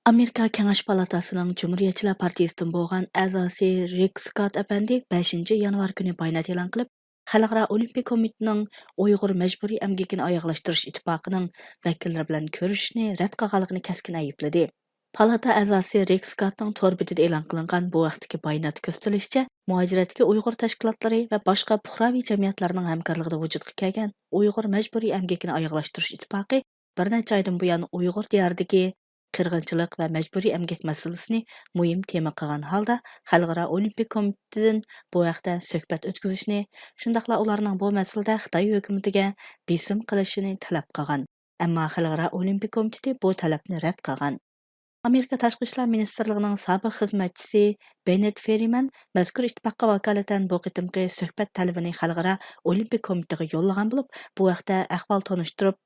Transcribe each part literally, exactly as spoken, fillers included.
ئامېرىكا كېڭەش پالاتاسىنىڭ جۇمھۇرىيەتچىلەر پارتىيىسىدىن بولغان ئەزاسى رىك سكات ئەپەندى بەشىنچى يانۋار كۈنى بايانات ئېلان قىلىپ، خەلقئارا ئولىمپىك كومىتېتىنىڭ ئۇيغۇر مەجبۇرىي ئەمگىكىنى ئاياغلاشتۇرۇش ئىتتىپاقىنىڭ ۋەكىللىرى بىلەن كۆرۈشۈشنى رەت قىلغانلىقىنى كەسكىن ئەيىبلىدى. پالاتا ئەزاسى رىك سكاتنىڭ تور بېتىدە ئېلان قىلىنغان بۇ ھەقتىكى باياناتتا كۆرسىتىلىشىچە، مۇھاجىرەتتىكى ئۇيغۇر تەشكىلاتلىرى ۋە باشقا پۇقراۋى جەمئىيەتلەرنىڭ ھەمكارلىقىدا ۋۇجۇدقا كەلگەن ئۇيغۇر مەجبۇرىي ئەمگىكىنى ئاياغلاشتۇرۇش ئىتتىپاقى بىر نەچچە ئايدىن بۇيان ئۇيغۇر دىيارىدىكى قىرغىنچىلىق ۋە مەجبۇرىي ئەمگەك مەسىلىسىنى مۇھىم تېما قىلغان ھالدا، خەلقئارا ئولىمپىك كومىتېتىدىن بۇ ھەقتە سۆھبەت ئۆتكۈزۈشنى، شۇنداقلا ئۇلارنىڭ بۇ مەسىلىدە خىتاي ھۆكۈمىتىگە بېسىم قىلىشىنى تەلەپ قىلغان. ئەمما خەلقئارا ئولىمپىك كومىتېتى بۇ تەلەپنى رەت قىلغان. ئامېرىكا تاشقى ئىشلار مىنىستىرلىقىنىڭ سابىق خىزمەتچىسى بېننېت فېرىمەن مەزكۇر ئىتتىپاققا ۋاكالىتەن بۇ قېتىمقى سۆھبەت تەلىپىنى خەلقئارا ئولىمپىك كومىتېتىغا يوللىغان بولۇپ، بۇ ھەقتە ئەھۋال تونۇشتۇرۇپ،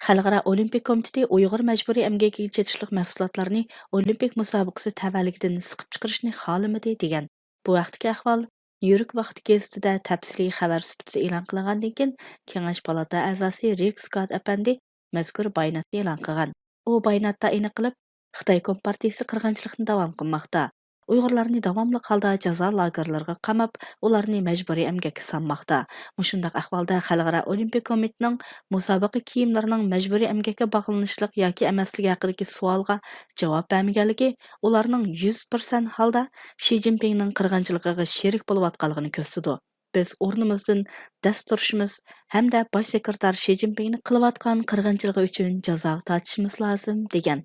خەلقئارا ئولىمپىك كومىتېتى ئۇيغۇر مەجبۇرىي ئەمگىكىگە چېتىشلىق مەھسۇلاتلارنى ئولىمپىك مۇسابىقىسى تەۋەلىكىدىن سىقىپ چىقىرىشنى خالىمىدى، دېگەن. بۇ ھەقتىكى ئەھۋال نيۇ يورك ۋاقتى گېزىتىدە تەپسىلىي خەۋەر سۈپىتىدە ئېلان قىلىنغاندىن كېيىن، كېڭەش پالاتا ئەزاسى رىك سكات ئەپەندى مەزكۇر باياناتنى ئېلان قىلغان. ئۇ باياناتتا ئېنىق قىلىپ، خىتاي كومپارتىيىسى قىرغىنچىلىقنى داۋام قىلماقتا. ئۇيغۇرلارنى داۋاملىق ھالدا جازا لاگېرلىرىغا قاماپ، ئۇلارنى مەجبۇرىي ئەمگەككە سالماقتا. مۇشۇنداق ئەھۋالدا خەلقئارا ئولىمپىك كومىتېتىنىڭ مۇسابىقە كىيىملىرىنىڭ مەجبۇرىي ئەمگەككە باغلىنىشلىق ياكى ئەمەسلىكى ھەققىدىكى سوئالغا جاۋاب بەرمىگەنلىكى ئۇلارنىڭ يۈز پىرسەنت ھالدا شى جىنپىڭنىڭ قىرغىنچىلىقىغا شېرىك بولۇۋاتقانلىقىنى كۆرسىتىدۇ. بىز ئورنىمىزدىن دەس تۇرۇشىمىز ھەمدە باش سېكرېتار شى جىنپىڭنى قىلىۋاتقان قىرغىنچىلىقى ئۈچۈن جازاغا تارتىشىمىز لازىم، دېگەن.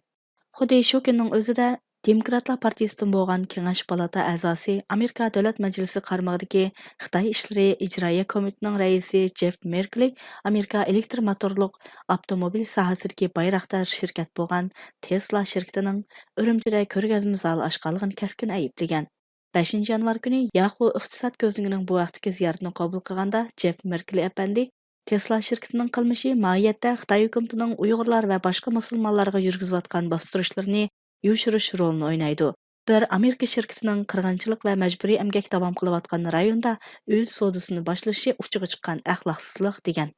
خۇددى شۇ كۈننىڭ ئۆزىدە دېموكراتلار پارتىيىسىدىن بولغان كېڭەش پالاتا ئەزاسى، ئامېرىكا دۆلەت مەجلىسى قارمىقىدىكى خىتاي ئىشلىرى ئىجرائىيە كومىتېتىنىڭ رەئىسى جېف مېركلى ئامېرىكا ئېلېكتر موتورلۇق ئاپتوموبىل ساھەسىدىكى بايراقدار شىركەت بولغان تېسلا شىركىتىنىڭ ئۈرۈمچىدە كۆرگەزمە زالى ئاچقانلىقىنى كەسكىن ئەيىبلىگەن. بەشىنچى يانۋار كۈنى ياخۇ ئىقتىساد كۆزنىكىنىڭ بۇ ھەقتىكى زىيارىتىنى قوبۇل قىلغاندا، جېف مېركلى ئەپەندى، تېسلا شىركىتىنىڭ قىلمىشى ماھىيەتتە خىتاي ھۆكۈمىتىنىڭ ئۇيغۇرلار ۋە باشقا مۇسۇلمانلارغا يۈرگۈزۈۋاتقان باستۇرۇشلىرىنى يوشۇرۇش رولىنى ئوينايدۇ. بىر ئامېرىكا شىركىتىنىڭ قىرغىنچىلىق ۋە مەجبۇرىي ئەمگەك داۋام قىلىۋاتقان رايوندا ئۆز سودىسىنى باشلىشى ئۇچىغا چىققان ئەخلاقسىزلىق، دېگەن.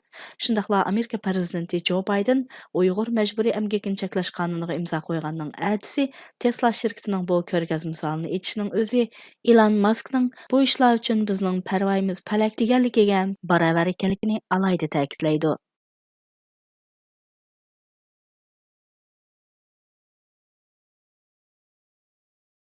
شۇنداقلا ئامېرىكا پىرېزىدېنتى جو بايدېن ئۇيغۇر مەجبۇرىي ئەمگىكىنى چەكلەش قانۇنىغا ئىمزا قويغاننىڭ ئەتىسى تېسلا شىركىتىنىڭ بۇ كۆرگەزمە زالىنى ئېچىشنىڭ ئۆزى ئىلان ماسكنىڭ «بۇ ئىشلار ئۈچۈن بىزنىڭ پەرۋايىمىز پەلەك» دېگەنلىكىگە باراۋەر ئىكەنلىكىنى ئالاھىدە تەكىتلەيدۇ.